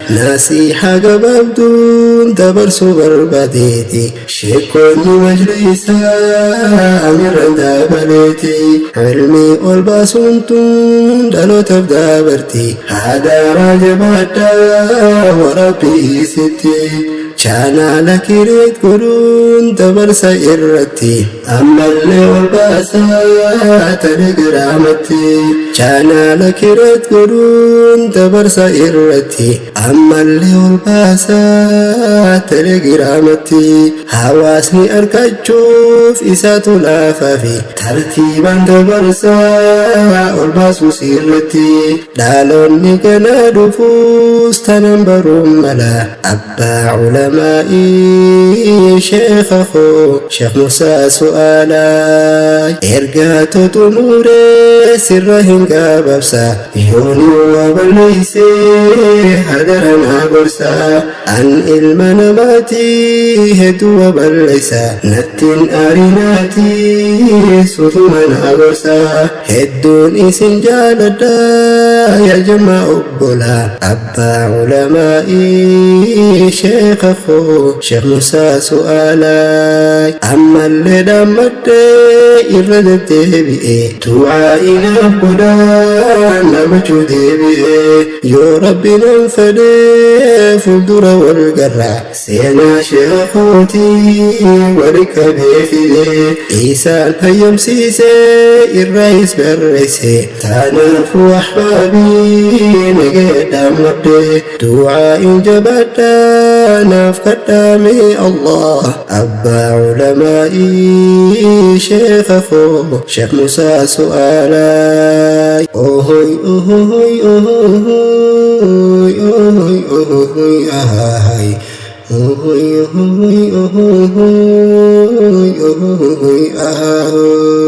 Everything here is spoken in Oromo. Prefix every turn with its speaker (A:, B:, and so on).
A: Nasiihaa gabaabduun dabarsuu barbaadeeti. Sheekonni majlisaa amirran dabaleeti. Ilmii ol baasuun tun dhalootaaf dabarti. Hadaraa jabaadhaa warabbii isitti. Chaanaala create godhuun dabarsa irratti. Ammallee ol baasaa Telegramatti. Chaanaala create godhuun dabarsa irratti. Ammallee ol baasaa Telegramatti. Hawaasni argachuuf isaatu laafaa fi tartiibaan dabarsaa ol baasuus irratti. Dhaloonni ganaa dhufuus tanan baruun mala. Abbaa ulamaa'ii sheekha koo Sheekh Musaa Su'aalaa. Ergaa xumuree sirra hin gabaabsa. Yooni waa balleeysee hadara naa gorsa. An ilma namaati hedduu waa balleeysa. Nattiin aarinaati sutuma naa gorsa. Hedduun isin jaaladha yaa jamaa obbolaa. Abbaa ulamaa'ii sheekha koo Sheekh Musaa Su'aalaa. Ammallee dhaammadhee irra deddeebi'e. Du'aa godhaa namachuu deebi'e. Yoo Rabbi nan fedhee fuuldura wal garra. Seenaa sheekha kootii wali qabee fide. Isaan hayyamsiisee irraayis barreesse. Taanaafuu ahbaabii nagaya dhaammadhe. Du'aa'iin jabaadhaa naaf kadhaame Allah. Abbaa ulamaa'ii sheekha koo Sheekh Musaa Su'aalaa. Ohoy ohoy ohoy ohoy ohoy ahay. Ohoy ohoy ohoy ohoy ahay.